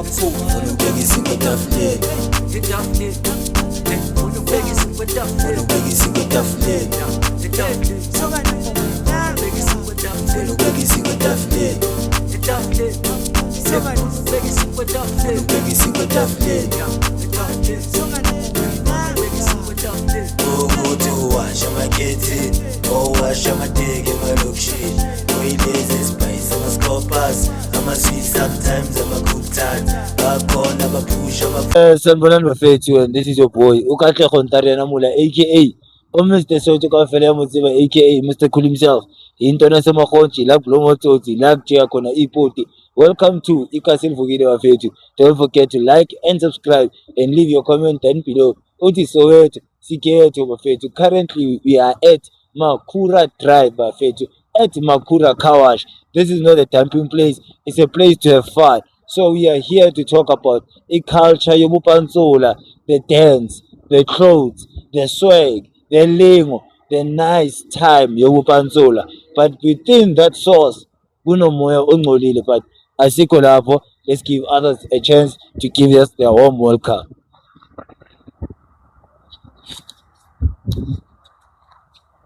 Funa ukubeka isinkwa etafuleni. Funa ukubeka isinkwa etafuleni. Funa ukubeka isinkwa etafuleni. Funa ukubeka isinkwa etafuleni. Ukuthi uwashe amakhethini, owashe amateki emalokishini, oyilezi ezibhayisa ama-scopas, ama-sweet sometimes ama-good times, bakhona abaphusha. Sanibonani bafethu, and this is your boy uKatlego Ntariana Mula, aka uMr Soto kaofela ya mo tseba, aka Mr Cool himself. Intwana yaseMakgontshi la kulo motsotsi la kujeya khona ipoti. Welcome to Ikasi Livukile bafethu. Don't forget to like and subscribe and leave your comment down below. Uthi Soweto sikhetho bafethu. Currently we are at Makhura Drive bafethu, at Makhura Car Wash. This is not a dumping place, it's a place to have fun. So we are here to talk about i-culture yobupantsula, the dance, the clothes, the swag, the lingo, the nice time yobupantsula. But within that source kunomoya ongcolile, but asikho lapho. Let's give others a chance to give us their warm welcome.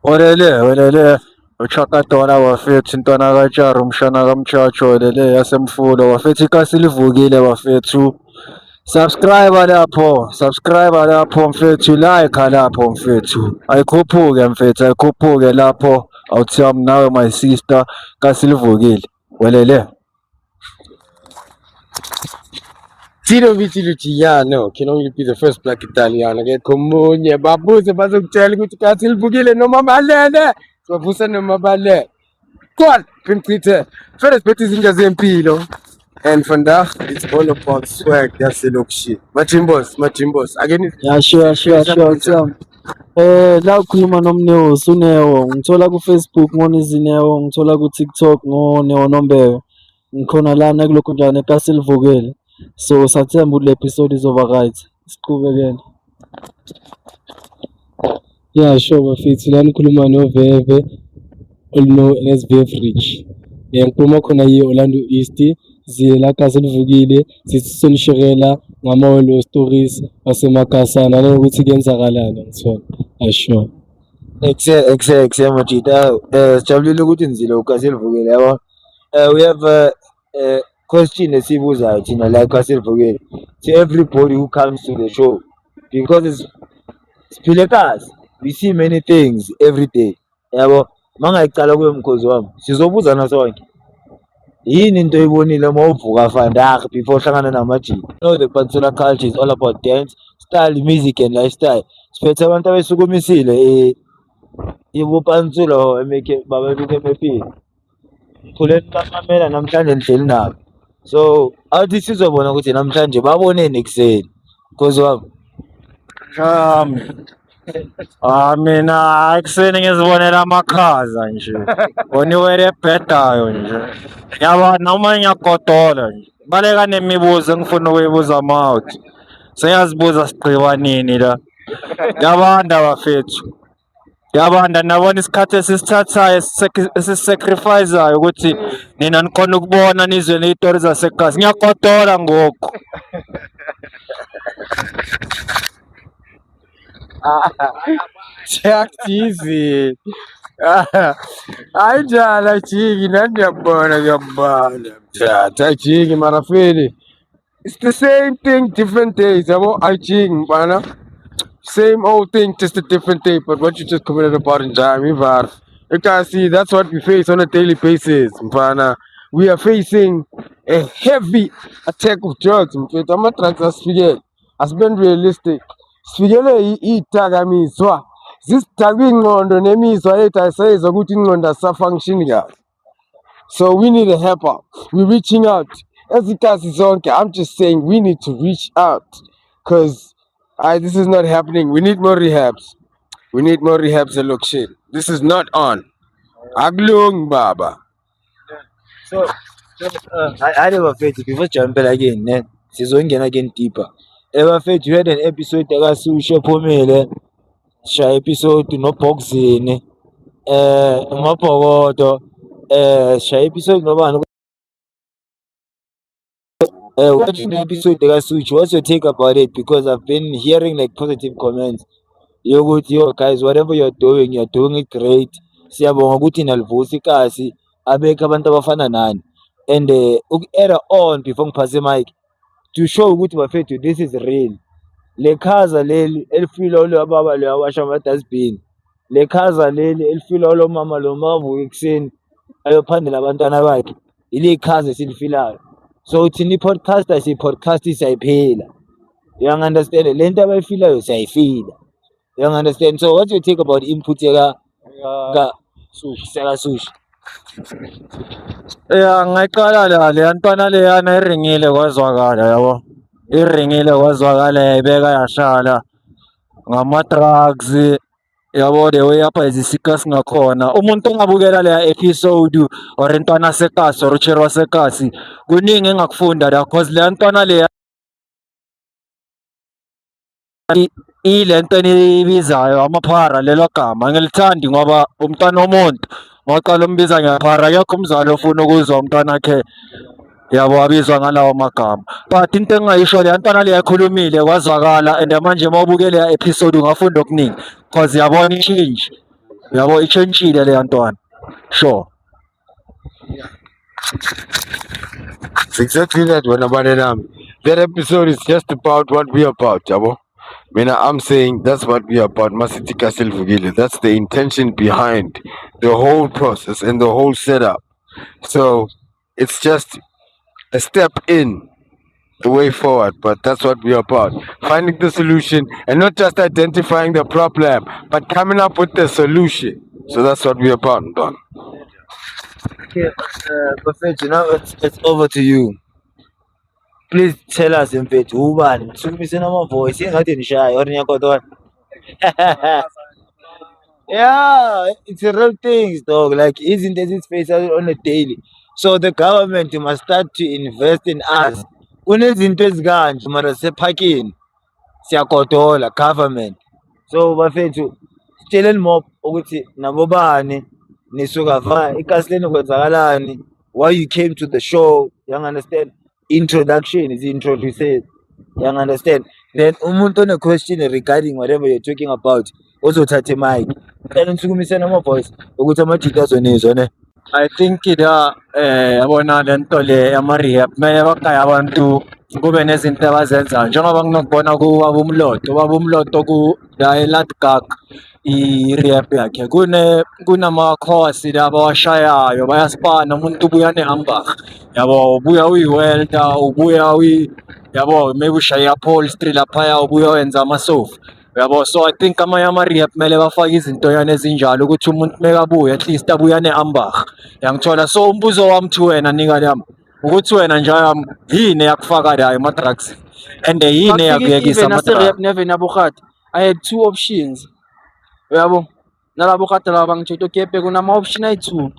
Welele, welele, uChakadona bafethu, intwana kaTshari, umshana kaMtshatsho, welele yasemfulo bafethu, ikasi livukile bafethu. Subscribe lapho, subscribe lapho mfethu, like lapho mfethu. Ayikhuphuke mfethu, ayikhuphuke lapho. Awuthiyami nawe my sister, kasi livukile. Welele. Tino Vici Luciano can only be the first black Italian. Akekho omunye, babuze bazokutshela ukuthi kasi livukile noma balele. Sibavusa noma balele. Kwal, Pimchithe. Fela siphethe izinja zempilo. And vandaag it's all about swag yaselokishini. Majimbos, Majimbos. Ake ni Ya, sure, sure. La ukhuluma noMneo uSuneo, ngithola ku Facebook ngoNizineo, ngithola ku TikTok ngoNeo Nombeko. Ngikhona lana kulokhu njani ekasi livukile. So sathemba ukuthi le episode izoba right. Siqhubekele. Yeah, sure bafethu, la nikhuluma noVeve, all known as VF Rich. Ngikhuluma khona yi-Orlando East, ziye la kasi livukile, sithi sonishirela ngama-welo stories wasemakasana nanokuthi kuyenzakalani ngithola. Sure. Ekse ekse ekse majita, sijabulile ukuthi nizile ukasi livukile yabo. We have a question esibuzayo thina la eKasi Livukile to everybody who comes to the show, because it's siphile kasi, we see many things every day yabo. Mangayicala kuye mkhozi wami, sizobuzana sonke, yini into oyibonile uma uvuka vandag before uhlangana namajita? Know the Pantsula culture is all about dance, style, music and lifestyle. Siphethe abantu abesukumisile ibupantsula emeke babebike emephini khuleni bamamela namhlanje nihleli nabo, so athi sizobona ukuthi namhlanje baboneni ekuseni, mkhozi wami. Shami. Ah, mina ekuseni ngizibonela amakhaza nje. Bona ebhedayo nje. Yaba noma ngiyagodola nje. Baleka nemibuzo engifuna ukuyibuza mouth. Sengiyazibuza sigqiba nini la. Yabanda bafethu. Yabanda, nabona isikhathi esisithathayo esisacrificeayo ukuthi nina nikhona ukubona nizwe ney'tori zasekasi. Ngiyagodola ngoku. Jack TV. Hayi njalo ajiki, nani ngiyakubona, ngiyakubona. Mthatha ajiki marafeli. It's the same thing, different days. Yabo ajiki mfana. Same old thing, just a different day. But what you just commented about in Jami Var. See, that's what we face on a daily basis, mfana. We are facing a heavy attack of drugs. Mfethu, ama-drugs asifikele. Asibeni realistic. Sifikele iy'dakamizwa. Zisidaka ingqondo nemizwa yethu, ayisayizwa ukuthi ingqondo asisafunction kahle. So we need a help out. We're reaching out. As ikasi zonke, I'm just saying we need to reach out because this is not happening. We need more rehabs. We need more rehabs elokishini. This is not on. Akulungi baba. So, hayi bafethu, before sijampela again ne, sizongena again deeper. Bafethu, we had an episode akasusho phumile, shaya episode no Boxing, uMabhokodo, shaya episode nobani. Watching the episode ka-Switch, what's your take about it? Because I've been hearing like positive comments yokuthi, yo guys, whatever you're doing, you're doing it great. Siyabonga ukuthi nalivusa ikasi, abekho abantu abafana nani. And uku-add on before ngiphase mic to show ukuthi bafethu, this is real. Le khaza leli elifila lo baba lo awasha ama-dustbin, le khaza leli elifila lo mama lo makavuka ekuseni ayophandela abantwana bakhe, ile khaza esilifilayo. So thina i-podcaster siyi-podcast siyayiphila, you understand? Le nto abayifilayo siyayifila, you understand? So what's your take about input yaka ka seka Sushi? Ya, ngayiqala la leya ntwana leyana iringile kwazwakala, yabo. Iringile kwazwakala, yayibeka yahlala ngama-drugs, yabo, the way apha singakhona. Umuntu ongabukela leya episode or intwana sekasi or ucheri wasekasi, kuningi engakufunda la, cause leya ntwana leya ile nto eniyibizayo amaphara, lelo gama angilithandi ngoba umntwana womuntu mawuqala umbiza ngephara, akekho umzali ofuna ukuzwa umntwana wakhe, yabo, abizwa ngalawo magama. But into engingayisho, leya ntwana leya ikhulumile kwazwakala, and manje mawubuke leya episode ungafunda okuningi cause yabona i-change, yabo, i-changile leya ntwana, sure. It's exactly that wena bane nami. That episode is just about what we about, yabo. Mina, I'm saying that's what we about. Masithi Kasi Livukile. That's the intention behind the whole process and the whole setup. So it's just a step in the way forward, but that's what we're about. Finding the solution and not just identifying the problem, but coming up with the solution. So that's what we're about, Don. Okay, bafethu, now it's over to you. Please tell us, mfethu, ubani? Sukumiseni ama-voice, ingathi nishaya or niyakotola. Yeah, it's a real things, dog. Like izinto ezisi-face on a daily. So the government must start to invest in us. Kunezinto ezikanje mara sisephakeni siyagodola government. So bafethu, sitsheleni more ukuthi nabobani, nisuka va ikasi leni, kwenzakalani, why you came to the show, you understand? Introduction is introduce, you understand? Then umuntu one question regarding whatever you're talking about uzothatha imic. Cela nisukumiseni ama-voice ukuthi amajita azonizwa ne. I think la yabona lento le yama-rehab, kumele bagaye abantu kube nezinto abazenzayo njengoba nginokubona kubaba uMloto, ubaba uMloto ku la eLadgag i-rehab yakhe kune kunama-course la abawashayayo, bayaspana, umuntu ubuya ne-ambag, yabo, ubuya uyi-welder, ubuya uyi, yabo, maybe ushaya i-upholstery laphaya, ubuya wenza amasofa, yabo. So I think amanye ama-rehab kumele bafake izinto yani ezinjalo ukuthi umuntu mekabuya at least abuya ne-ambag, yangithola. So umbuzo wami to wena nika lami ukuthi wena nje yami, yini eyakufaka la ema-drugs and yini eyakuyekisa even ama-drugs? Nase-rehab neve nabo-gata, I had two options, uyabo, nalabo gata laba bangitshela, okay bheka, unama-option ayi-two,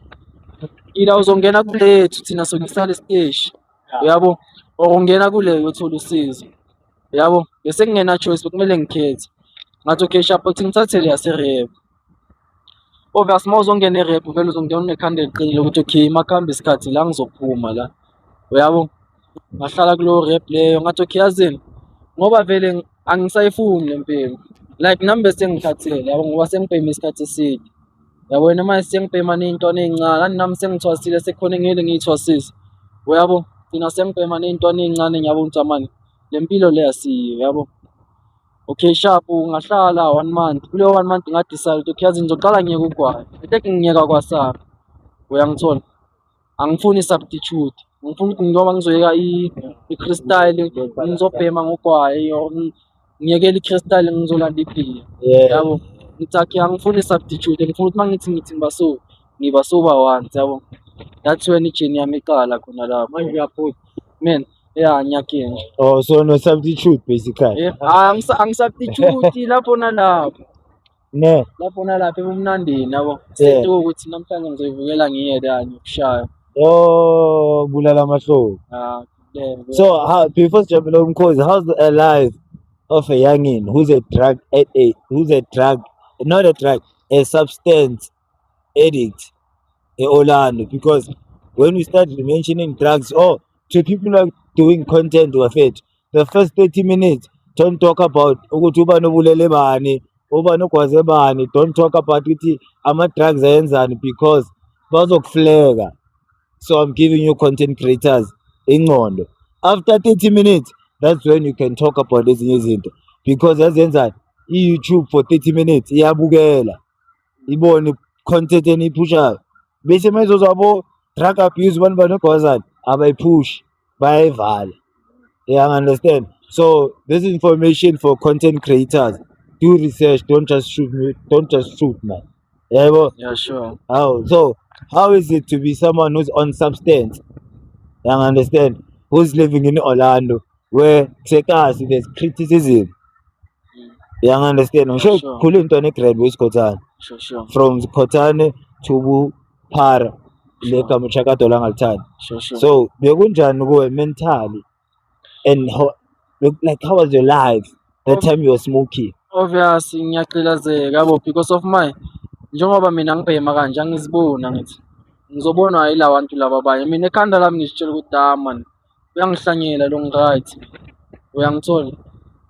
ila uzongena kulethu thina sokusala esiteshi, uyabo, or ungena kule uyothola usizo, uyabo. Bese kungena choice, bekumele ngikhethe. Ngathi okay sharp, uthi ngithathe le yase-rehab. Obvious uma uzongena e-rehab vele uzongena unekhanda eliqinile ukuthi okay, makuhamba isikhathi la ngizophuma la, uyabo. Ngahlala kuleyo rehab leyo, ngathi okay, yazini, ngoba vele angisayifuni le mpilo, like nami bese ngikhathele, yabo, ngoba sengibheme isikhathi eside, yabo. Wena manje sengibhema ney'ntwana ey'ncane ani, nami sengithwasile, sekukhona engiyele ngiyithwasise, uyabo. Gcina sengibhema ney'ntwana ey'ncane, ngiyabona ukuthi amani le mpilo le asiyo, yabo. Okay sharp, ngahlala one month. Kuleyo one month nga-decide ukuthi okay, yazi, ngizoqala ngiyeke ugwayi. I think ngiyeka kwasara, uyangithola? Angifuni i-substitute, ngifuna ukuthi ngoba ngizoyeka i-crystal ngizobhema ngogwayi or ngiyekele i-crystal ngizolanda ibhiya, yabo. Ngithi akhe angifuni i-substitute, ngifuna ukuthi uma ngithi ngiba so ngiba sober once, yabo. That's when i-journey yami iqala khona lapho. Manje uyaphuza? Man, yeah, ngiyagenja. Oh, so no substitute basically. Yeah, angisubstitute lapho nalapho. Ne. Lapho nalapho ebumnandini, yabo. Sento ukuthi namhlanje ngizoyivukela ngiye la ngiyokushaya. Oh, bulala amahlobo. Ah, yeah. So how, before sijabule umkhozi, how's the life of a youngin who's a drug a, who's a drug, not a drug, a substance addict in Orlando? Because when we start mentioning drugs, oh, to people like doing content bafethu, the first 30 minutes, don't talk about ukuthi ubani obulele bani, ubani ogwaze bani. Don't talk about ukuthi ama-drugs ayenzani because bazokufleka. So I'm giving you content creators ingqondo. After 30 minutes, that's when you can talk about ezinye izinto because yazenzani i-YouTube for 30 minutes iyabukela, ibone content eniyiphushayo, bese mayizozwa bo drug abuse, bani bani ogwazana, abayiphushi, bayayivala. Yeah, I understand. So this information for content creators: do research, don't just shoot me, don't just shoot, man. Yebo. Yeah, sure. How so how is it to be someone who's on substance, you understand, who's living in Orlando where kusekasi there's criticism, you understand? Ngisho khulu into ne-grand wesikhothane Sure. from Sikhothane to Buphara le gama uChakadola angalithandi. Sure. So bekunjani kuwe mentally and how, like, how was your life that time you were smoking? Obvious ngiyagqilazeka yabo because of my njengoba mina ngibhema kanje angiziboni, angithi ngizobonwa yila bantu laba abanye. Mina ekhanda lami ngizitshela ukuthi, ah man, uyangihlanyela lo, ngi-right, uyangithola?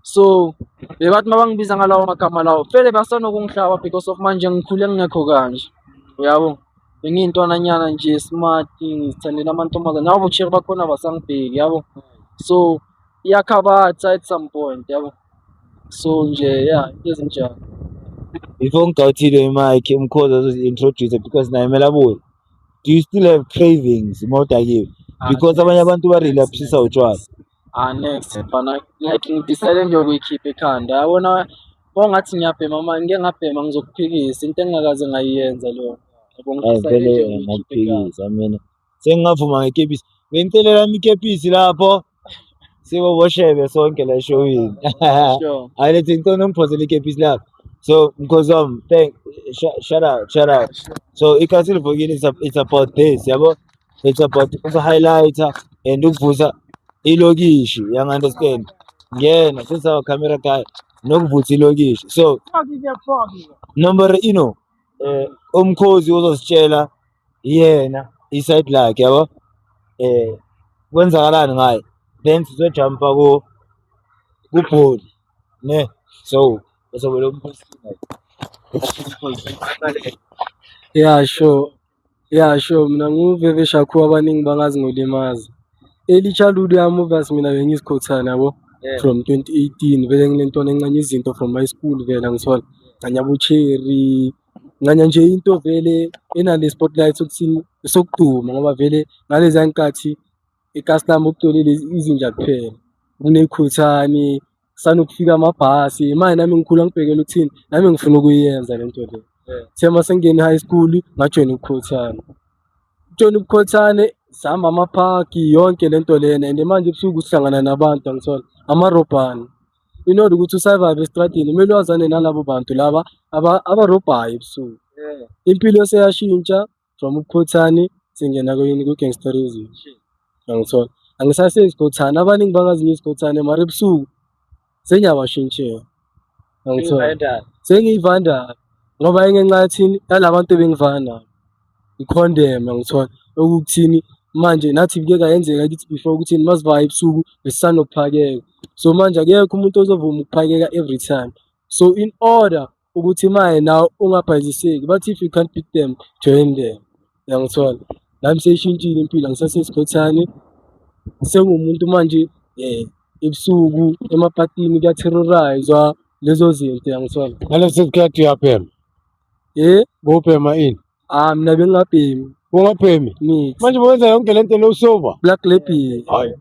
So bebathi uma bangibiza ngalawo magama lawo vele basanokungihlaba because of manje ngikhule ngingekho kanje, uyabo? Bengiyintwananyana nje smart, ngizithandela amantombazane, nabo bocherry bakhona basangibheki, yabo? So iyakhabatha at some point, yabo? So nje yeah, into ezinjalo. Before ngigawuthile i-mic, umkhozi azozi-introduce because naye kumele abuye, do you still have cravings uma udakiwe? Because abanye abantu ba-relapsisa utshwala. Ah, next mfana, like ngidecide nje ukuyikhipha ekhanda, yabona? Uma ungathi ngiyabhema, ma ngike ngabhema, ngizokuphikisa into engingakaze ngayiyenza leyo, yabo? Hayi. Ngidecide Vele nje ukuyikhipha ekhanda. Ngakuphikisa mina, sengingavuma ngekepisi, bengicelela ikepisi lapho siboboshebe sonke la eshowini. Sure. Hayi, lethi ngicela ungiphosele ikepisi lapho. So mkhozi wami, thank shout out, shout out. So ikasi livukile, it's about this, yabo, it's about uku-highlighter and ukuvusa ilokishi, you understand? Ngena since our camera guy nokuvutha ilokishi. So number ino umkhozi uzositshela yena i-side lakhe, yabo, kwenzakalani ngaye, then sizojumpa ku kubholi ne. So uzobe lo mkhozi. Yeah, sure. Yeah, sure. Mina nguVeve Shakhu, abaningi bangazi ngolimaza. Early childhood yami, obvious, mina bengisikhothana, yabo. From 2018 vele nginentwana encane izinto from high school vele angithola. Nganya bo-cherry, nganya nje into vele enale spotlight sokuthini sokuduma ngoba vele ngaleziya nkathi ikasi lami ukugcwele izinja kuphela. Kuney'khuthane, kusanokufika amabhasi. Manje nami ngikhula ngibhekele ukuthini, nami ngifuna ukuyenza lento le. Kuthe mase ngingena e-high school ngajoyina ubukhothane. Ukujoyina ubukhothane sihamba amaphaki yonke lento lena and manje ebusuku sihlangana nabantu, angithola amarobhani. In order ukuthi u-survive estradini kumele wazane nalabo bantu laba abarobhayo ebusuku. Impilo seyashintsha from ubukhothane sengena kuyini, ku-gangsterism. Angithola. Angisaseyisikhothane, abaningi bangazi ngiyisikhothane mara ebusuku sengiyabashintshela. Angithola. Sengiyivandala ngoba ingenxa yathini, yalabantu ebengivana nabo. I-condemn, angithola, okukuthini manje nathi kuke kwayenzeka kithi before ukuthi masivaya ebusuku besisanokuphakeka. So manje akekho umuntu ozovuma ukuphakeka every time. So in order ukuthi maye nawe ungabhayiziseki, bathi if you can't beat them, join them. Uyangithola? Nami seyishintshile impilo, angisasesikhothane, sengumuntu manje ebusuku emapatini kuya-terrorise-wa lezo zinto, uyangithola? Ngaleso sikhathi uyabhema? Bowubhema ini? Ah, mina bengingabhemi. Ungabhemi? Nix. Manje bowenza yonke lento lo sober? Black Label. Hayi.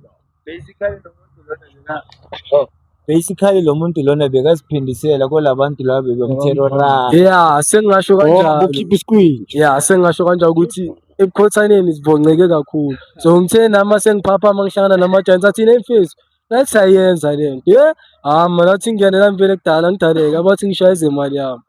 Basically lo muntu lona bekaziphindisela kulabantu laba bebemterrorize. Yeah, sengingasho kanjalo. Bokhipha isikwinji. Yeah, sengingasho kanjalo ukuthi ebukhothwaneni sibhonceke kakhulu. So ngithe nami sengiphaphama ngihlangana nama-giants athi mfethu nathi siyayenza le nto. Yeah, ah mina nathi ngingene nami vele kudala ngidaleka bathi ngishayeze imali yami.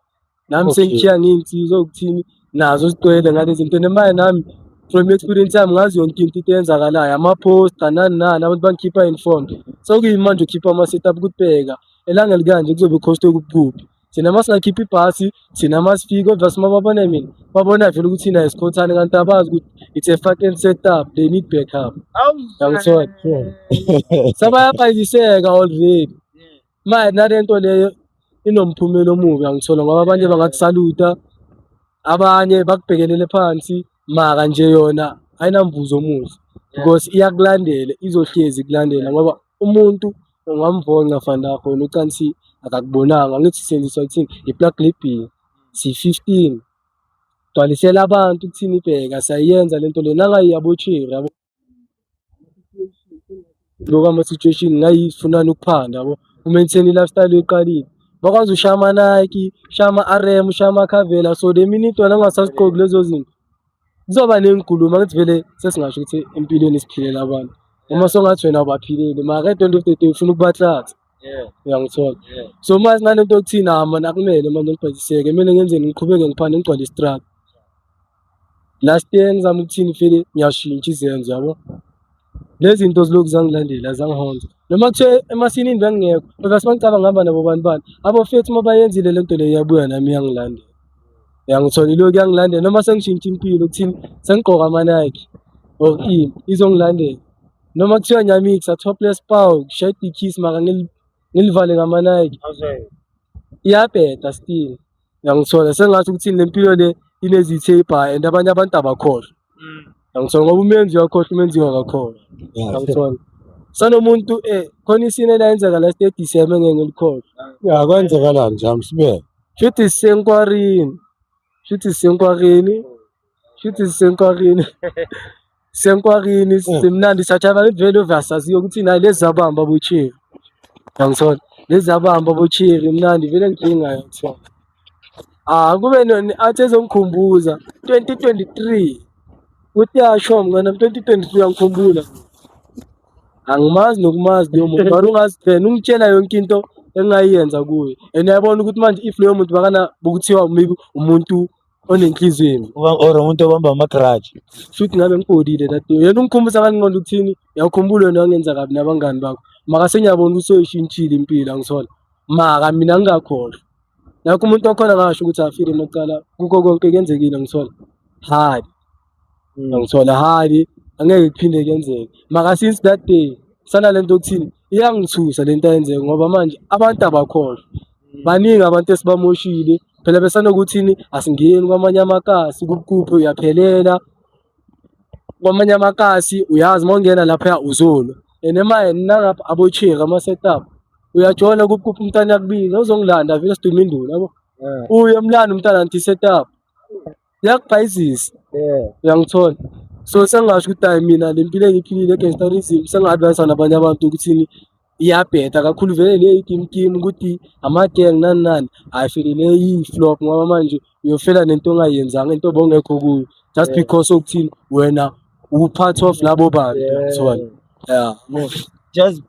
Nami sengishiya ngiyinsizwa ukuthini nazo zigcwele ngalezi zinto and manje nami from experience yami ngazi yonke into eyenzakalayo, ama-poster nani nani, abantu bangikhipha informed. Sekuyimanje ukhipha ama-setup ukuthi bheka elanga elikanje kuzobe cost kuphi kuphi. Thina masingakhipha ibhasi, thina masifika obvious mababona mina, babona vele ukuthi thina isikhothane kanti abazi ukuthi it's a fucking setup, they need backup. Yangithola. Sabayabhayiseka already. Manje nalento leyo inomphumela omubi angithola ngoba abanye bangakusaluta, abanye bakubhekelele phansi, mara nje yona ayinamvuzo omuhle because iyakulandela, izohlezi ikulandela ngoba umuntu ungamvonca vandag wena ucansi akakubonanga. Angithi senziswa kuthini i-plug lebhiya si-15 gcwalisela abantu ukuthini ibheka siyayenza lento le nangayi yabo yabo lokhu ama-situation ngayifunani ukuphanda yabo u-maintain i-lifestyle oyiqalile bakwazi ushaya ama-Nike, ushaya ama-RM, ushaya ama-Carvela so the minute wena ungasazigqoki lezo zinto kuzoba nenkulumo angithi vele sesingasho ukuthi empilweni siphilela abantu uma songathi wena awubaphileli mara at the end of the day ufuna ukubatlatha uyangithola. So manje sinalento yokuthina ah mana akumele manje ngibhaliseke kumele ngenzeni ngiqhubeke ngiphande ngigcwale istrata. Last year ngizama ukuthini vele ngiyashintsha izenzo yabo. Lezi zinto zilokhu zangilandela zangihonza. Noma kuthiwe emasinini bengingekho, obvious mangicabanga ngihamba nabo bani bani. Abofethu uma bayenzile le nto le iyabuya nami iyangilandela. Uyangithola ilokhu iyangilandela noma sengishintsha impilo ukuthini sengigqoka ama-Nike or ini izongilandela. Noma kuthiwa ngiyamixa topless power ngishaya i-kiss mara ngilivale ngama-Nike. Iyabheda still. Uyangithola sengathi ukuthi le mpilo le inezitha ey'bhayi and abanye abantu abakhohlwa. Uyangithola ngoba umenzi uyakhohlwa umenziwa akakhohlwa. Uyangithola. Sanomuntu khona isine elayenzeka last year December engeke ngilikhohlwe. Ya kwenzekalani nje amsibeke. Shuthi sisenkwarini. Shuthi sisenkwarini. Shuthi sisenkwarini. Sisenkwarini simnandi sathaba vele ovasaziyo ukuthi nayi lezi zabamba bocheri. Uyangithola? Lezi zabamba bocheri mnandi vele ngidinga yangithola. Ah kube athi ezongikhumbuza 2023 uthi yasho mngani 2023 uyangikhumbula. Angimazi nokumazi loyo muntu mara ungazi phela ungitshela yonke into engayenza kuye and uyabona ukuthi manje if loyo muntu bakana bokuthiwa maybe umuntu onenhliziyo embi Or umuntu obamba ama-grudge. shuthi ngabe ngibhodile that day. Yena ungikhumbuza ngangqondo ukuthini uyakhumbula wena wangenza kabi nabangani bakho maka sengiyabona ukuthi soyishintshile impilo angithola maka mina ngingakhohlwa nakho umuntu wakhona ngasho ukuthi afile macala kukho konke kuyenzekile ngithola hayi ngithola hayi angeke kuphinde kuyenzeke maka since that day sana lento ukuthini iyangithusa lento ayenzeka ngoba manje abantu abakhohlwa baningi abantu esibamoshile phela besanokuthini asingeni kwamanye amakasi kuphi uyaphelela kwamanye amakasi uyazi uma ungena lapha uzolwa and emaye nangapha abocheri ama-setup uyajola kuphi umntana yakubiza uzongilanda vele siduma induna yabo uye emlanda umntana anti setup yakubhayizisa uyangithola. So sengingasho ukuthi hhayi mina le mpilo engiyiphilile ye-gangsterism senginga-advise-a nabanye abantu ukuthini iyabheda kakhulu vele le igimu ukuthi ama-gang nani nani, hhayi vele le iyi-flop ngoba manje uyofela nento ongayenzanga into obowungekho kuyo just because sokuthini wena u-part of labo bantu uyangithola. Yeah. Just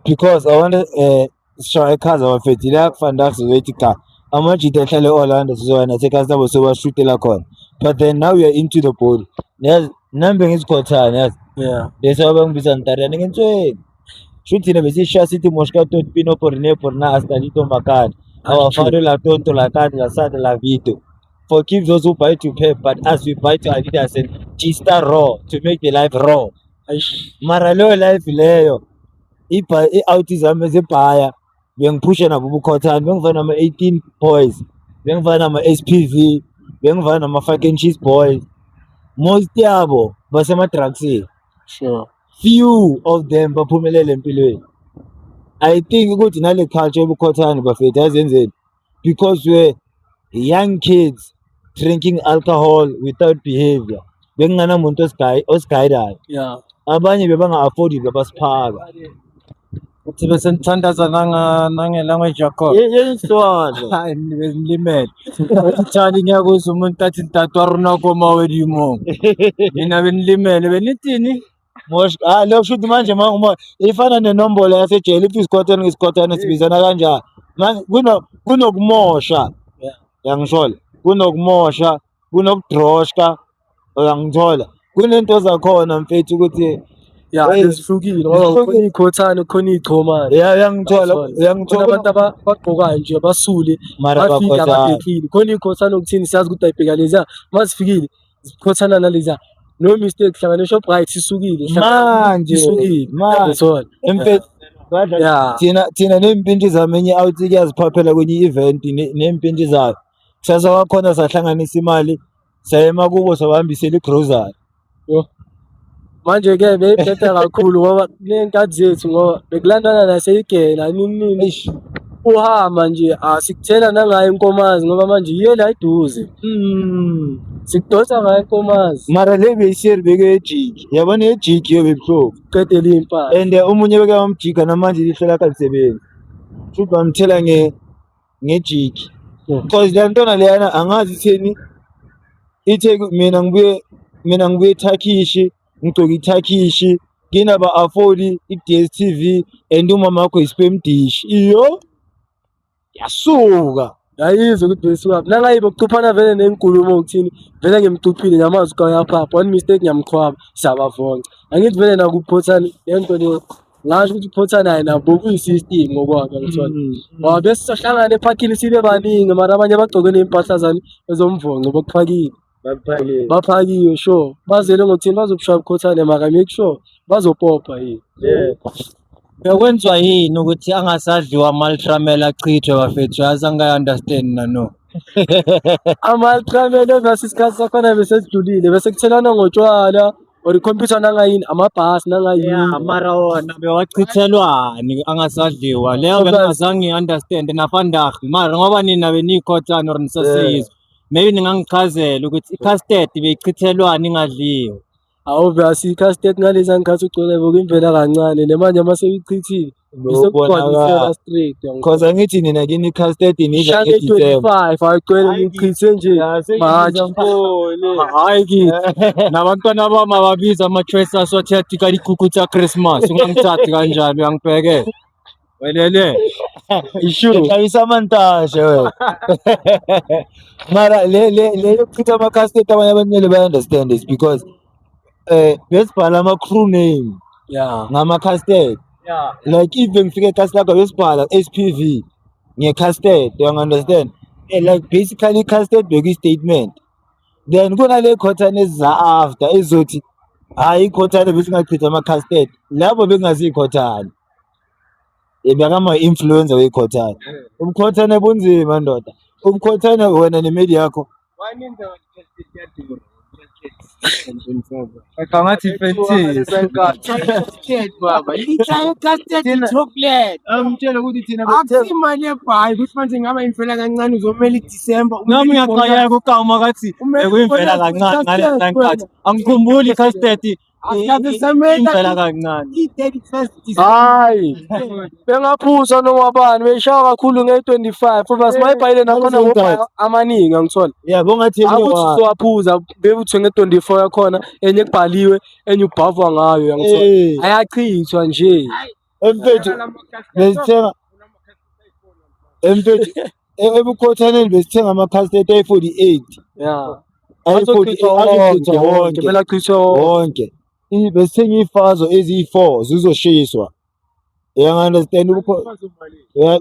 because I want to sishaya ekhaya bafethu la vandag sizoyithi cha amajita ahlale e-Orlando sizoya nasekhaya sabo sobashutela khona but then now we are into the ball yazi nami bengizikhothana yazi bese abangibiza ntariyane ngentsweni shuthi thina besishaya sithi moshka tot pino por ne por na hasta lito makani awafado la tonto la kati la sata la vito forgive those who buy to pay but as we buy to Adidas and G-Star raw to make the life raw. Mara leyo life leyo i-out zami zibhaya bengiphusha nabo ubukhothane bengifana nama-18 boys bengifana nama-SPV bengifana nama-fucking cheese boys most yabo basema-drugsini. Few of them baphumelele empilweni. I think ukuthi nale culture yobukhothane bafethu azenzeni because we're young kids drinking alcohol without behavior bekunganamuntu osigayidayo. Abanye bebanga-afford bebasiphaka. Uthi bese nithandaza nanga nange-language yakhona. Yeyiswana. Hayi bengilimele. Uthani ngiyakuzwa umuntu athi ntate wa rona ko mahodimong. Mina benilimele benithini? Mosh, ah lokho shuthi manje uma ifana nenombolo yasejele if isikhothane ngesikhothane sibizana kanjani. Manje kunokumosha. Uyangithola? Kunokumosha, kunokudroshka, uyangithola? Kunento zakhona mfethu ukuthi Ya, Hey. zihlukile ngoba Zihlukile. khona iy'khothane, khona iy'chomane. Ya, uyangithola, Khona uyangithola. abantu abagqokayo nje basule Mara bafike bakhothana. ababhekile. Khona iy'khothane okuthini siyazi ukuthi ayibheka leziya, uma zifikile zikhothana naleziya. No mistake, hlangana e-Shoprite isukile, Manje, isukile. manje. Uyangithola? Mfethu, badla Ya. thina ney'mpintshi zami enye out kuyaziphaphela kwenye i-event ney'mpintshi zayo. Kusasa kwakhona sahlanganisa imali sayema kubo sabahambisela i-grocery. Manje-ke beyibheda kakhulu ngoba kuney'nkathi zethu ngoba bekulandana naseyigela nini nini. Uhamba nje asikuthela nangayo inkomazi ngoba manje yiyo la eduze. Sikudonsa ngayo inkomazi. Mara le beyiseri bekeyejiki. Yabona ejiki yo bebuhlungu. Qedele iy'mpahla. And omunye beke wamjika namanje ilihlo lakhe alisebenzi. Futhi bamthela ngejiki. Because le ntwana leyana angazi itheni ithe mina ngibuye eTurkish ngigcoke iTurkish nginaba afford i-DStv and umama wakho i-sperm dish. Iyo yasuka. Yayizwa ukuthi besukaphi. Nangayibo kucuphana vele nenkulumo ukuthini vele ngimcuphile ngiyamazi ukuthi uyaphapha. One mistake ngiyamqhwaba siyabavonca. Angithi vele nakuphothane lento le ngasho ukuthi uphothane hayi nabo kuyi-system ngokwakhe angithola. Ngoba bese sizohlangana ephakini sibe baningi mara abanye bagcoke ney'mpahla zani ezomvonco bakuphakile. Bakuphakile. Baphakiwe sure. Bazele ngokuthini bazobushaya ubukhothane mara make sure bazopopa yini. Yeah. Bekwenziwa yini ukuthi angasadliwa ama-Ultramel achithwe bafethu yazi angayi-understand nano. Ama-Ultramel obvious isikhathi sakhona bese sidlulile bese kuthelana ngotshwala or ikhompyutha nangayini amabhasi nangayini. Yeah, mara wona bewachithelwani angasadliwa leyo bengingazange ngi-understand navandag mara ngoba nina beniyikhotana or nisaseyizwa maybe ningangichazela ukuthi i-custard beyichithelwani ingadliwa. Obvious i-custard ngaleza ngikhathi ugcwele bekuyimvela kancane nemanje uma sewuyichithile Ubonakala. isekugcwalisela straight. Cause angithi nina kini i-custard nidla Shake nge-December. 25 ayigcwele ngichithe nje manje. Hayi kithi nabantwana bami ababiza ama-choice asothetha ka dikhukhu tsa Christmas ungangithathi kanjani uyangibhekela welele Ishu. Xabisa amantashe wena. Mara le yokuchitha ama-custard abanye abantu kumele bayi-understand is because besibhala ama-crew name ngama-custard. Like if bengifika ekasi lakho besibhala SPV nge-custard, you understand? Like basically i-custard bekuyi-statement. Then kunale khothane eziza after ezizothi hayi ikhothane besingachitha ama-custard. Labo bekungaziyikhothane. Bekama-influencer weyikhothane. Ubukhothane bunzima ndoda. Ubukhothane wena nemeli yakho. Ngathi Baba, chocolate. Angitshela ukuthi thina Akusimali yebhayi ukuthi manje ngaba imfela kancane uzomela iDecember. Nami ngiyaxakeka ukama kathi bekuyimvela kancane ngalesa nkathi angikhumbuli i-custard imvela kancane. I-31st December. Hayi. Bengaphuza noma bani beyishaya kakhulu nge-25 obvious mayibhayile nakhona ngobhayi amaningi angithola. Yeah, bongathi Akuthi uzowaphuza bekuthenge 24 yakhona enye kubhaliwe enye ubhavwa ngayo angithola. Ayachithwa nje. Emfethu besithenga emfethu ebukhothaneni besithenga ama-custard ayi-48. Azochithwa Ayi-48 wonke, wonke. kumele achithwe wonke. Wonke. Besithenga iy'fazo eziyi-4 zizoshiswa. Uyangi-understand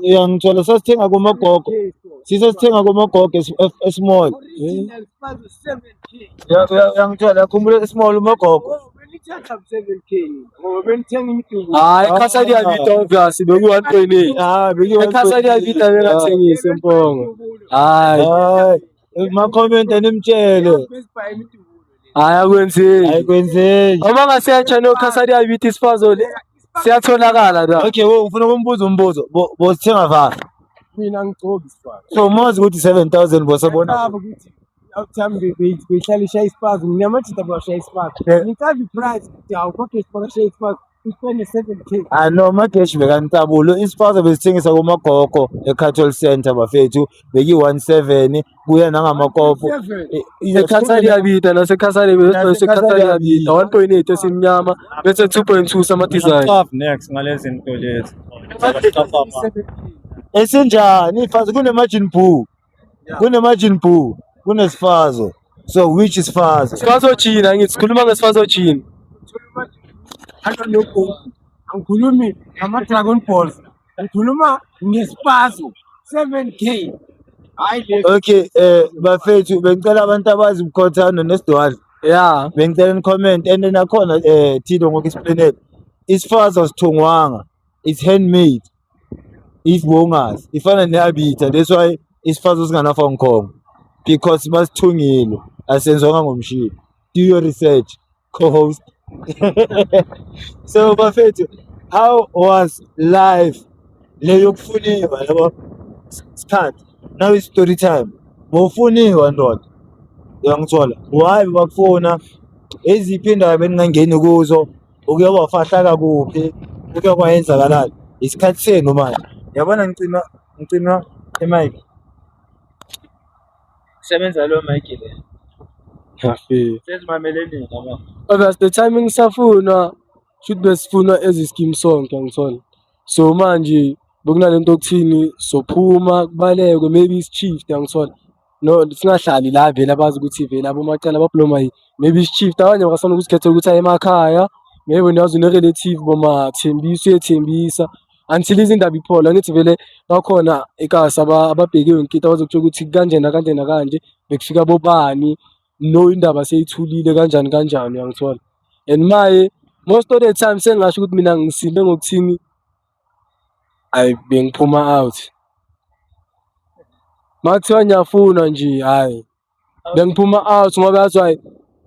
uyangithola sasithenga kumagogo. Sisasithenga kumagogo e-small. Uyangithola khumbula e-small umagogo. Hayi ikhasa liyabida obvious beku-1.8. Ah, Ekhasa liyabida bengathengisi empongo. Hayi, Hayi, ma-comment animtshele. hayi akwenzeki. Ayikwenzeki. Uma ngasetsha nokhasa liyabida isifazo le siyatholakala la. Okay, wo ufuna ukumbuza umbuzo. Bosithenga va. Mina ngigcoki isifaka. So mazi ukuthi 7000 bosabona. Ngicabanga ukuthi awuthami beyihlala ishaya ispazi. Mina amajita bawashaya ispazi. Ngicabanga i-price ukuthi hawu kodwa ispazi ispazi. Uspende 7K. Ah no, mageshi bekantabulo isipaza besithengisa kumagogo eCatholic Center bafethu beki 17 kuya nangamakopo. Ekhasa liyabida nasekhasa liyabe Nasekhasa liyabida 1.8 esimnyama bese 2.2 sama-design. Tough next ngalezi zinto lezi. Esinjani ifazo kune margin boo. Kune margin boo, kunesifazo. So which is fazo? Sifazo jini angithi sikhuluma ngesifazo jini. Alwa angikhulumi ngama-Dragon Balls, ngikhuluma ngespazo 7K. Hayi le. Okay, bafethu, bengicela abantu abazi uBukhothana nesidwadla. Bengicela ni-comment and nakhona Tito ngoku-explainela. Isifazo sithungwanga, it's handmade. If bowungazi, ifana ne-Abita, that's why isifazo singana-Hong because basithungile, asenzwanga ngomshini. Do your research, co-host. So bafethu, how was life le yokufuniwa yabo? Sikhathi. Now is story time. Bowufuniwa ndoda. Uyangithola? Why bakufuna? Eziphi indawo beningangeni kuzo? Uke wafahlaka kuphi? Uke kwayenzakalani? Isikhathi senu manje. Yabona ngicima i-mic. Sebenza lo mic le. Ngiyafika. Sezimamele nina manje. Obvious the time ngisafunwa should besifunwa as scheme sonke, angithola. So manje bekunalento okuthini sophuma kubalekwe, maybe isi-shift, angithola. No, singahlali la vele abazi ukuthi vele abomacala babloma, maybe isi-shift abanye bakasana ukuzikhethela ukuthi aye emakhaya, maybe unazi une-relative boma Thembisa, uyethembisa until izindaba iphola. Angithi vele bakhona ekasi ababheke yonke into, abazokutsho ukuthi kanje nakanje nakanje bekufika bobani, no indaba seyithulile kanjani kanjani, uyangithola. And maye most of the time sengingasho ukuthi mina ngisinde ngokuthini, ayi bengiphuma out makuthiwa ngiyafuna nje, hhayi bengiphuma out ngoba yazi why,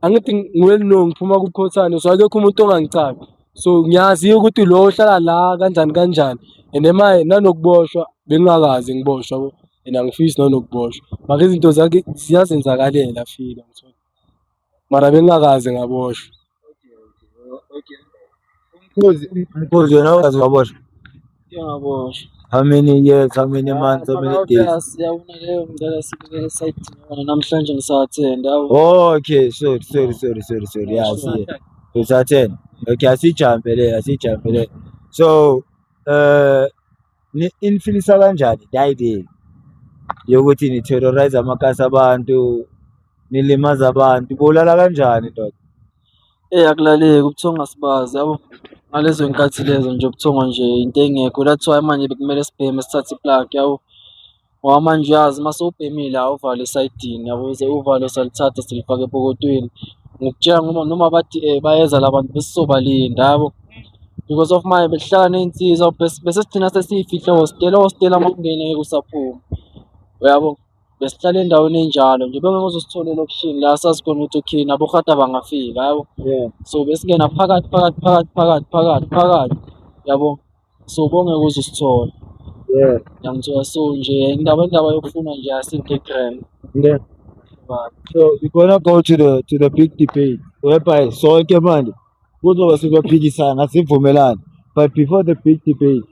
angithi ngi-well known, ngiphuma kuBukhothane, so akekho umuntu ongangicabi, so ngiyazi ukuthi lo ohlala la kanjani kanjani. And maye nanokuboshwa bengingakaze ngiboshwe yabo, and angifisi nanokuboshwa, mara izinto zake ziyazenzakalela fika, mara bengingakaze ngaboshwa. Mkhozi, Mkhozi wena waze waboshwa. Ngiyaboshwa. How many years, how many months, how many days? Siyabona leyo, ngicela sibukele esayidini yona namhlanje ngisathenda yabo. Oh, okay, sorry, sorry, sorry, sorry, sorry. Yeah, I see. Usathena. Okay, asijampe le, asijampe le. So, ni infilisa kanjani the idea yokuthi ni terrorize amakasi abantu, nilimaza abantu, bolala kanjani ndoda? Eh, akulaleki, ubuthongo asibazi yabo. Ngalezo nkathi lezo nje ubuthongo nje into engekho, that's why manje bekumele sibheme sithathe i-plug yabo. Ngoba manje uyazi mase ubhemile awuvale esayidini yabo, bese uvalo siyalithatha silifaka epokotweni. Ngikutshela ngoba noma bathi bayeza la bantu besizobalinda yabo. Because of manje besihlala ney'nsizwa bese sigcina sesiy'fihle ehostela, ehostela uma ungena ngeke usaphuma, uyabo. Besihlala endaweni enjalo nje, bengeke uze usithole elokishini la sazi khona ukuthi okay nabo-guard bangafika yabo. So besingena phakathi phakathi phakathi phakathi phakathi phakathi yabo. So bongeke uze usithole. Uyangithola, so nje indaba yokufuna nje asinto e-grand. So we're gonna go to the big debate whereby sonke manje kuzoba sibaphikisana sivumelane, but before the big debate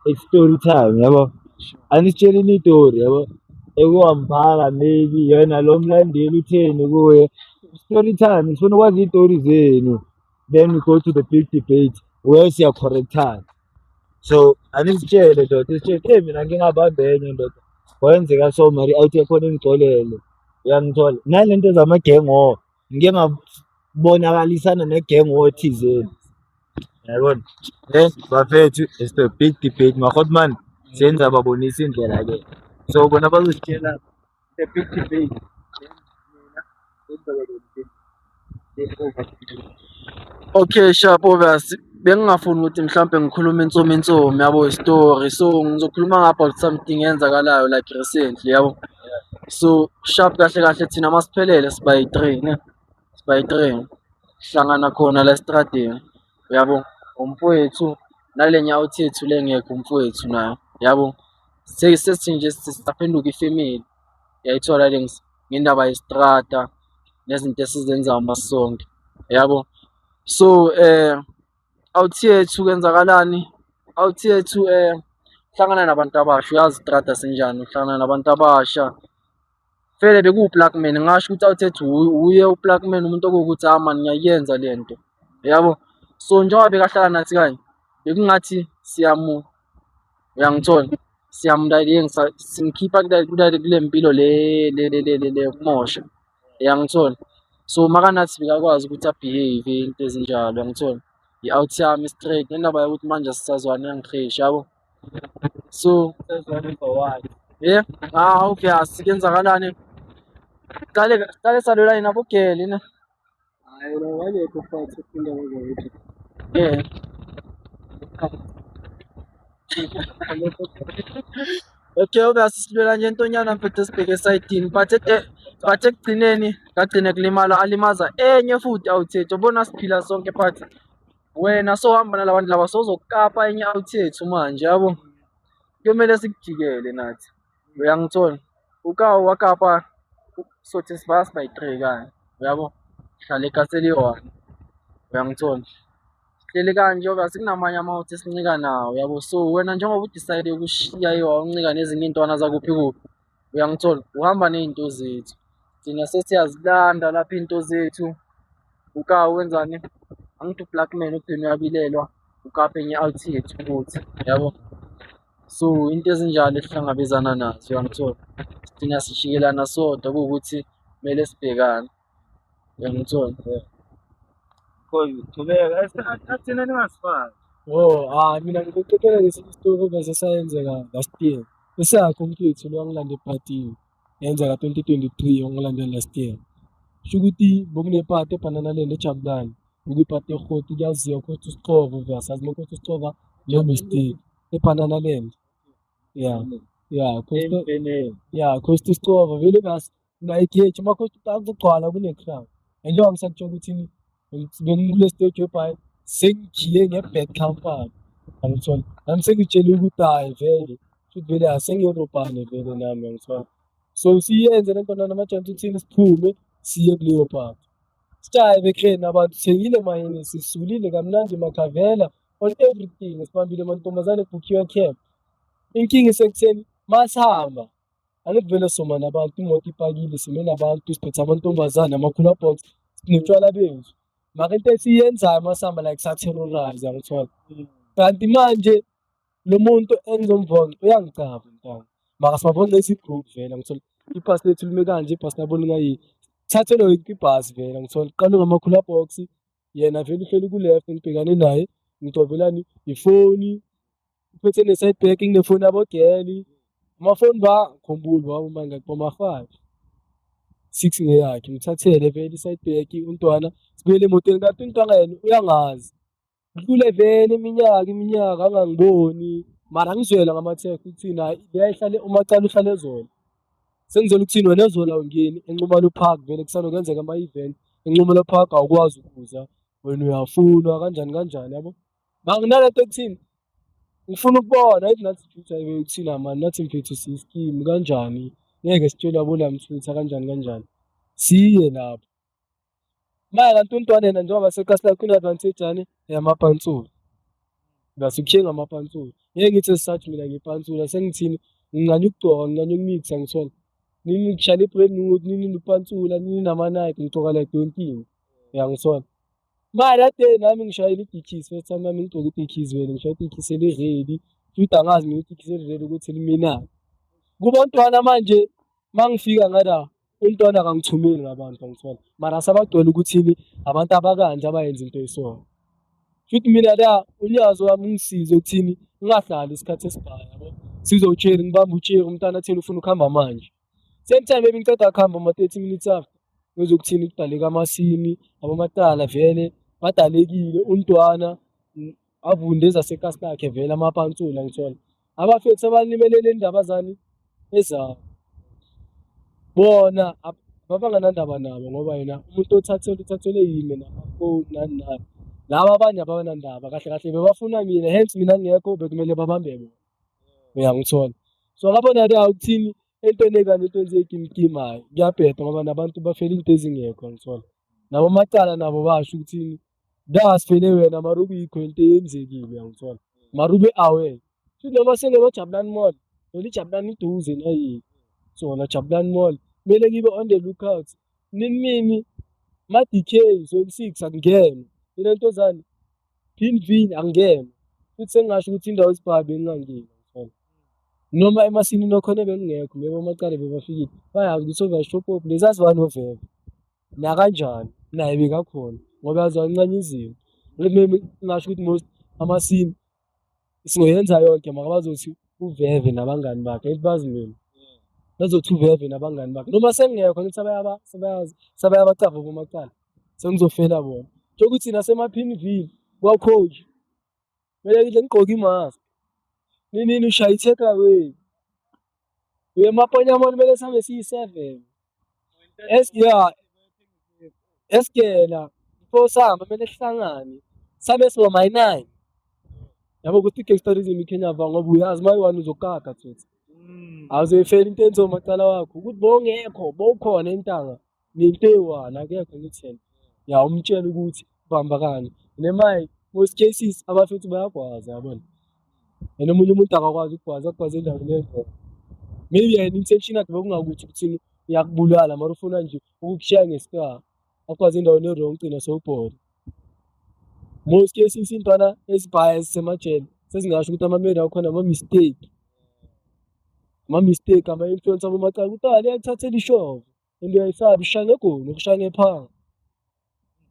it's story time yabo. Anisitsheleni itori yabo ekuwamphaka, maybe yena lo mlandeli utheni kuye. Story time, sifuna ukwazi iy'tori zenu, then we go to the big debate where siya-correctana. So anisitshele ndoda, sitshele, hey, mina ngingabamba enye ndoda kwenzeka so mari out yakhona ingixolele, uyangithola, nalento zama-gang war, ngike ngabonakalisana ne-gang war thizeni, yabona. Then bafethu, it's the big debate, mahotman senza babonisa indlela ke, so bona bazositshela the big debate. Okay, sharp, obvious. Bengingafuni ukuthi mhlambe ngikhulume insomi insomi yabo story, so ngizokhuluma about something eyenzakalayo like recently yabo. So sharp, kahle kahle thina masiphelele siba yi-three ne, siba yi-three, sihlangana khona la estradeni uyabo, umfowethu nale nyawo yethu le ngekho umfowethu nayo yabo, sesithi nje sisaphenduka ifamily, yayithola le ngendaba yestrata nezinto esizenzayo masonke yabo. So out yethu kwenzakalani, out yethu hlangana nabantu abasha, uyazi istrata sinjani, uhlangana nabantu abasha vele bekuwu-black man, ngingasho ukuthi out yethu uye u-black man, umuntu okuwukuthi ah man ngiyayenza le nto yabo. So njengoba bekahlala nathi kanye bekungathi siyamu, uyangithola, siyamlalengisa simkhipha kule mpilo le le le le le yokumosha, uyangithola. So makanathi bekakwazi ukuthi a-behave into ezinjalo, uyangithola. I-out yami straight nendaba yokuthi manje asisazwani yangiqhisha yabo. So yeah, ah obvious kuyenzakalani? Qale qale salwela yena abogele ne. Hayi wena wangekho phansi ukufunda kwazakuthi. Yeah. Okay, obvious silwela nje intonyana mfethu sibheke esayidini but but ekugcineni ngagcina kulimala alimaza enye futhi out yethu ubona siphila sonke but wena sohamba nalabantu laba sozokapa enye out yethu manje yabo. Kuyomele sikujikele nathi. Uyangithola? Ukawu wakapa sothi sivasi by 3 kanye. Uyabo? Hlala ekasi eliyi-one. Uyangithola? Sihleli kanje obvious kunamanye ama-out esincika nawo yabo. So wena njengoba u-decide ukushiya iwa uncika nezinye iy'ntwana zakuphi kuphi. Uyangithola? Uhamba ney'nto zethu. Thina sesiyazilanda lapha iy'nto zethu. Ukawu wenzani? Angithi u-black man ugcina uyabilelwa ukapa enye out yethu futhi yabo. So into ezinjalo esihlangabezana nazo uyangithola. Sigcina sishikelana sodwa kuwukuthi kumele sibhekane. Uyangithola? Qhubeka athina ningasifaki. Oh, hayi mina ngikuxoxela ngesinye isitori obese sayenzeka last year. Esakhe umfethu lo wangilanda epatini. Yenzeka 2023 wangilanda last year. Kusho ukuthi bekunepati eBanana Land eJabulani. Bekuyipati ehoti kuyaziwa ukuthi usixova uyasazi uma ukuthi usixova no mistake. eBanana Land. Yeah. Yeah, Costa yeah, Costa Isixova vele bas like uma Costa kugcwala kune crowd. And njengoba ngisakutshela ukuthi bengikule stage whereby sengikhiye nge-bad company. Angithola. Nami sengitshela ukuthi hayi vele futhi vele asengiyolobhane vele nami angithola. So siyenze le nto namajana uthini siphume siye kuleyo party. Sitshaye bekheni abantu sithengile mayini sisulile kamnandi makhavela on everything sibambile amantombazane ebhukhiwe camp. Inkinga isekutheni masihamba angithi vele soma nabantu imoto ipakile sime nabantu siphethe amantombazane ama-cooler box sinotshwala bethu. Mara into esiyenzayo masihamba like sa-terrorize angithola. Kanti manje lo muntu engizomvonca uyangicaba mntwana. Mara sibavonca esi-group vele angithola. Ibhasi lethu lime kanje ibhasi labo lingayi. Thathelwe yonke ibhasi vele angithola. Kuqalwe ngama-cooler box yena vele uhleli ku-left ngibhekane naye ngicobelani ifoni uphethe ne-side bag nginefoni yabogeli amafoni ba ngikhumbule wabo mangaki boma-5 6 ngeyakhe ngithathele vele i-side bag umntwana sibuyele emotweni kanti umntwana yena uyangazi kudlule vele iminyaka iminyaka angangiboni mara ngizwela ngama-text ukuthini hayi leya ihlale umacala uhlale ezola sengizwela ukuthini wena ezola awungeni eNxumalo Park vele kusanokwenzeka ama-event eNxumalo Park awukwazi ukuza wena uyafunwa kanjani kanjani yabo. Banginalento ekuthini ngifuna ukubona if nathi futhi ukuthina mani nathi mfethu siyiskimu kanjani ngeke sitshelwe abolamthutha kanjani kanjani siye lapho. Mara kanti umntwana yena njengoba sekasi lakhe une-advantage yani yamapantsula. Ngasukhiye ngamapantsula. Ngeke ngithi sathi mina ngipantsula sengithini ngincane ukugcoka ngincane ukumixa ngithola. Nini ngishaya i-brand new nini nopantsula nini nama-Nike ngigcoka like yonke into. Uyangithola? Mara that day nami ngishayela idikisi first time yami ngigcoke idikisi vele ngishaya idikisi eli-ready futhi angazi mina idikisi eli-ready ukuthi liminani. Kuba umntwana manje mangifika ngala umntwana akangithumeli ngabantu angithola mara sabagcwele ukuthini abantu abakanje abayenza into eso. Futhi mina la unyazi wami ungisize ukuthini ngingahlali isikhathi esibhaya yabo. Sizowutshela ngibambe utsheri umntwana atheni ufuna ukuhamba manje. Same time maybe ngiceda kuhamba ma-30 minutes after ngizokuthini kudaleka amasini abamatala vele badalekile umntwana avunde ezasekasi lakhe vele amapantsula ngithola. Abafethu abalimelele indaba zani ezabo. Bona babanganandaba nabo ngoba yena umuntu othathelwe uthathelwe yimi namafoni nani nani. Laba abanye abanandaba kahle kahle bebafuna mina hence mina ngingekho bekumele babambe bona. Uyangithola? So ngabona la ukuthini entweni ekanje entweni zey'kimikimu hhayi kuyabheda ngoba nabantu bafela into ezingekho angithola. Nabo macala nabo basho ukuthini la sifele wena mara okuyikho into eyenzekile uyangithola. Mara ube aware. Futhi noma sengema-Jabulani Mall, vele iJabulani iduze nayini. Sona Jabulani Mall kumele ngibe on the lookout. Nini nini ma-D_K zone six akungenwa. Ile zani Pin angingenwa. Futhi sengingasho ukuthi indawo esibhayi bengingangeni angithola. Noma emasinini wakhona bengingekho maybe amacala bebafikile bayazi ukuthi overshop lezi zibani oveve nakanjani naye bekakhona ngoba yazi wancane izinto. Maybe ngingasho ukuthi most ama-scene singoyenza yonke mara bazothi uVeve nabangani bakhe, angithi bazi mina. Bazothi uVeve nabangani bakhe. Noma sengingekho angithi sebayabacava bomacala. Sengizofela bona. Njengokuthi nasema-Pinville kwa-coach kumele ngihle ngigqoke imask. Nini ushaya i-take away. Uye eMaponyamoni kumele sihambe siyi-7. Yeah, esigela before sihamba kumele sihlangane. Sihambe siba my-9. Yabo ukuthi i-gangsterism iKenya ngoba uyazi uma uyi-one uzokaka tsotsi. Awuzoyifela into enziwa umacala wakho. Ukuthi bowungekho, bowukhona intanga nento eyi-one akekho ngithi yena. Ya umtshele ukuthi bamba kanje. Nemaye most cases abafethu bayagwaza yabona. And omunye umuntu akakwazi ukugwaza, akugwaze endaweni e-wrong. Maybe yena intention yakhe bekungakuthi ukuthini uyakubulala mara ufuna nje ukukushiya nge-scar. Akugwaze endaweni e-wrong ugcina sewubhola. Most cases iy'ntwana ezibhaya ezisemajele sezingasho ukuthi ama-murder akhona ama-mistake. Ama-mistake ama-influence abomacala ukuthi ah liyakuthathela ishovo and uyayisaba ishaya ngegoli ukushaya ngephanga.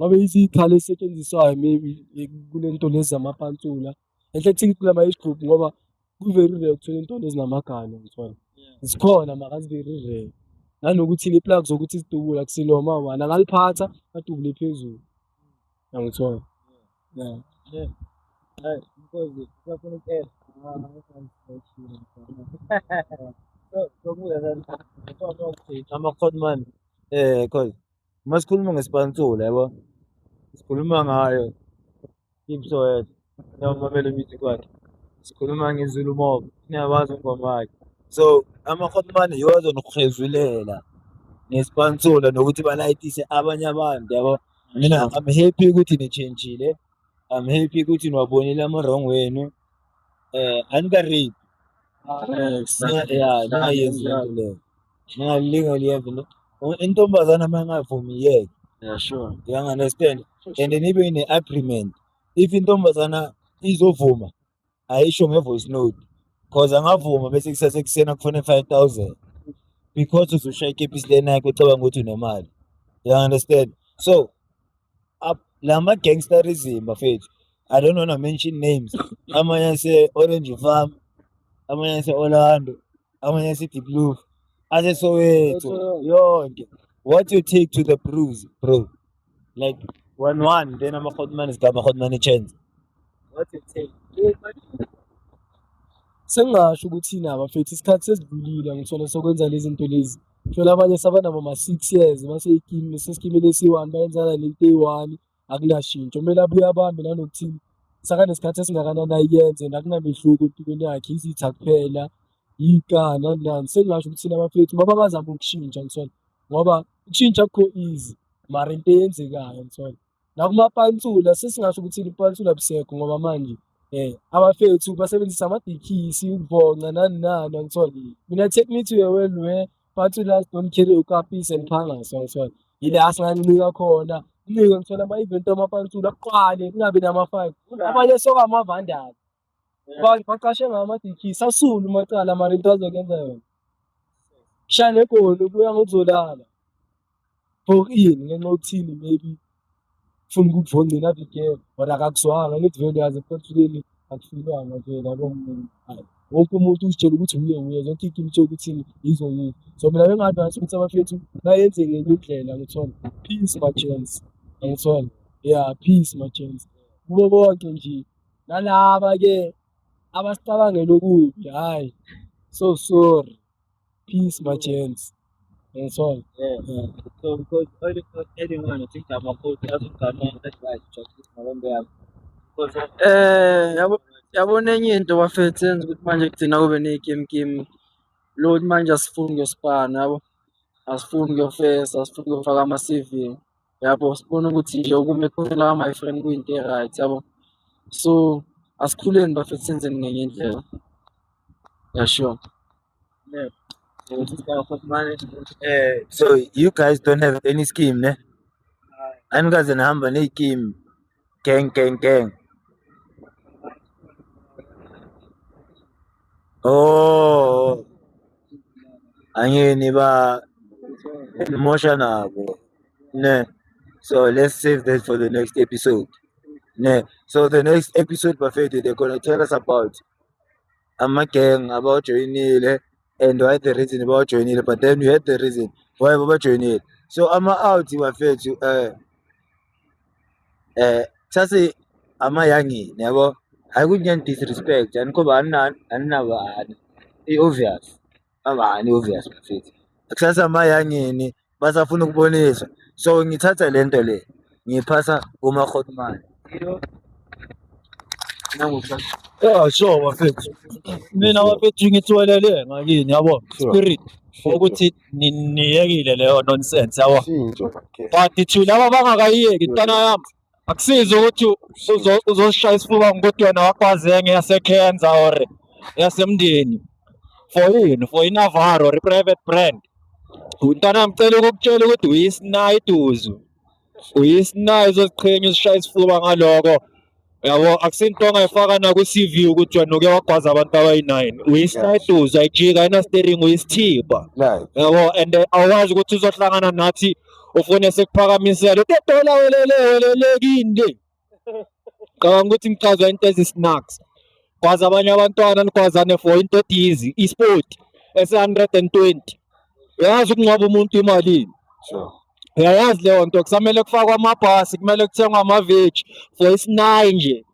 Ngabe yiziy'khali ey'setshenziswayo maybe kule nto lezi zamapantsula. Enhle kuthi kulama age group ngoba ku-very rare ukuthola iy'ntwana ezinamaganu uyangithola. Zikhona mara zi-very rare. Nanokuthi ne-plug zokuthi zidubule akusinoma ubani angaliphatha adubule phezulu. Uyangithola? Yeah. Hayi, Nkosi, usafuna ukutshela? Ama-Grootman cause masikhuluma ngesipantsula yabo, sikhuluma ngayo King Soweto, niyawumamela music wakhe. Sikhuluma ngeZulu Mob, niyabazi ingoma yakhe. So ama-Grootman yiwo azonihwezulela ngesipantsula nokuthi balayitise abanye abantu yabo. Mina I'm happy ukuthi ni-change-ile. I'm happy ukuthi niwabonile ama-wrong wenu. Anika-rape. Yeah, ningayenzi lento leyo. Ningalinge liyenze le. Intombazana uma ingavumi iyeke. Yeah, sure. You understand? And then ibe ne-agreement. If intombazana izovuma, ayisho nge-voice note. Cause angavuma bese kusasa ekuseni akufune 5,000. Because uzoshaya ikepisi lena yakho ucabanga ukuthi unemali. You understand? So, up lama gangsterism bafethu. I don't wanna mention names. Amanye ase Orange Farm, amanye ase Orlando, amanye ase Diepkloof, ase Soweto, yonke. What you take to the bruise, bro? Like 1-1, then ama-Grootman is ama-Grootman a chance. What you take? Sengingasho ukuthi nabo bafethu isikhathi sesidlulile ngithola sokwenza lezi zinto lezi. Thola abanye sabanabo ma-6 years basesikimini esi-one bayenzana nento eyi-one akunashintsho. Kumele abuye abambe nanokuthini sakanesikhathi esingakanani ayenze and akunamehluko empilweni yakhe, izitha kuphela, iy'kani nani nani. Sengingasho ukuthi abafethu mabangazami ukushintsha ngithola ngoba ukushintsha akukho easy mara into eyenzekayo ngithola. Nakumapantsula sesingasho ukuthi ipantsula abusekho ngoba manje abafethu basebenzisa amadikisi ukuvonca nani nani angithola. Mina take me to a world where pantsulas don't carry okapis and pangas angithola. Yila singancika khona, ncike ngithola ama-event amapantsula kuqale kungabi nama-fight. Abanye soka amavandali. Baqashe ngamadikisi asule umacala mara into azokuyenza yona. Kushaya negoli ubuya ngokuzolala. For ini ngenxa yokuthini maybe ufuna ukukuvongcela Abigail or akakuzwanga angithi vele uyazi epantsuleni akufunwanga vele yabo. Hhayi, wonke umuntu uzitshela ukuthi uye uye zonke iy'kimu utshela ukuthi yizo yizo. So mina bengi-advise ukuthi abafethu bayenze ngenye indlela ngithola. Peace my gents, angithola. Yeah, peace my gents. Kubo bonke nje nalaba-ke abasicabangela okubi, hhayi so sorry. Peace my gents. Ngithola. Yeah. Yeah. So because anyone uthi amakhosi azogama advice just ngalombe yami. Because Yabo yabona enye into bafethu yenza ukuthi manje kugcina kube ney'kimu lo manje asifuni ukuyospana yabo, asifuni ukuyofesa, asifuni ukuyofaka ama-C_V yabo, sibona ukuthi nje ukuma ekhoneni my friend kuyinto e-right yabo. So asikhuleni bafethu senzeni ngenye indlela. Yeah, sure. So you guys don't have any scheme, ne? Anikaze nihamba ney'kimu gang gang gang. Oh, angeke niba nimosha nabo, ne? So let's save that for the next episode. Ne, so the next episode, bafethu, they're gonna tell us about ama-gang abawajoyinile and why, the reason abawajoyinile, but then we had the reason why babajoyinile. So ama-out, bafethu, sase ama-youngini, yabo, hayi ukuthi ngiyani-disrespect, anikho aninabani, i-obvious abani, i-obvious, bafethu, kusasa ama-youngini basafuna ukuboniswa. So ngithatha lento le, ngiyiphasa kuma-hotman, you know. Yeah, sure, bafethu. Mina, bafethu, ngithiwelele ngakini, yabo. Spirit ukuthi niyekile leyo nonsense, yabo. But thi laba bangakayiyeki, ntwana yami, akusizi ukuthi uzoshaya isifuba ngokuthi wena wakwazenge yaseKhenza or yasemndeni. For yini? For iNavaro or i-private brand. Ntwana yami, ngicela ukukutshela ukuthi uyisinayiduzu. Uyisinayi, uzoziqhenya, uzishaya isifuba ngaloko. Yabo, akusinto ongayifaka nakwi-CV ukuthi wena uke wagwaza abantu abayi-9. Uyisinayiduzu, ayijika, ayina-steering, uyisithipha. Yabo, and awukwazi ukuthi uzohlangana nathi ufune sekuphakamisela. Utotola welele welele kini le. Ngicabanga ukuthi ngichazwa into ezi-snacks. Gwaza abanye abantwana, nigwazane for into edizi, i-sport ese-120. Uyazi ukungcwaba umuntu imalini? Uyayazi leyo nto, kusamele kufakwe amabhasi, kumele kuthengwe amaveji for isinayi nje.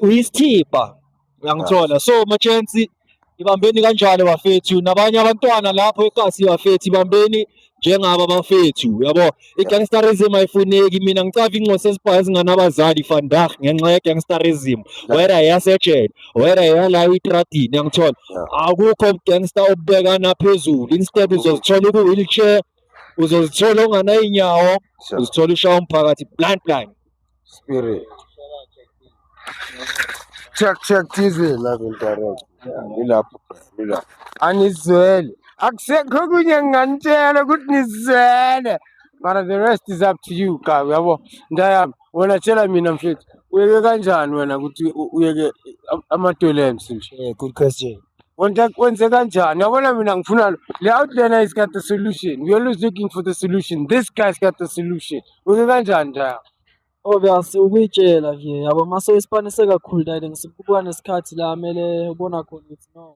Uyisithipha. Uyangithola. So ma-chance, ibambeni kanjalo, bafethu, nabanye abantwana lapho ekasi, bafethu, ibambeni njengaba, bafethu, yabo. I-gangsterism ayifuneki. Mina ngicava ingcosi ezibhayi ezinganabazali vandag ngenxa ye-gangsterism, whether eyasejele, whether eyala etradini, yangithola. Akukho gangster obubekana phezulu. Instead uzozithola uku-wheelchair, uzozithola unganayinyawo, uzithola ushaya umphakathi blind blind. Spirit. Check, check, Diesel, live and direct. Yeah, ngilapho, ngilapho. Anizwele. Akusekho okunye nginganitshela ukuthi nizwele. Mara the rest is up to you, ka, uyabo. Ndayami, wena tshela mina, mfethu. Uyeke kanjani wena ukuthi uyeke ama-toilements nje? Yeah, good question. Wenze kanjani? Yabona, mina ngifuna le outliner has got the solution. We always looking for the solution. This guy's got the solution. Uyeke kanjani, Ndayami? Obvious ukuyitshela nje, yabo, mase uyispanise kakhulu nale, ngisuke kuba nesikhathi la kumele ubona khona ukuthi no.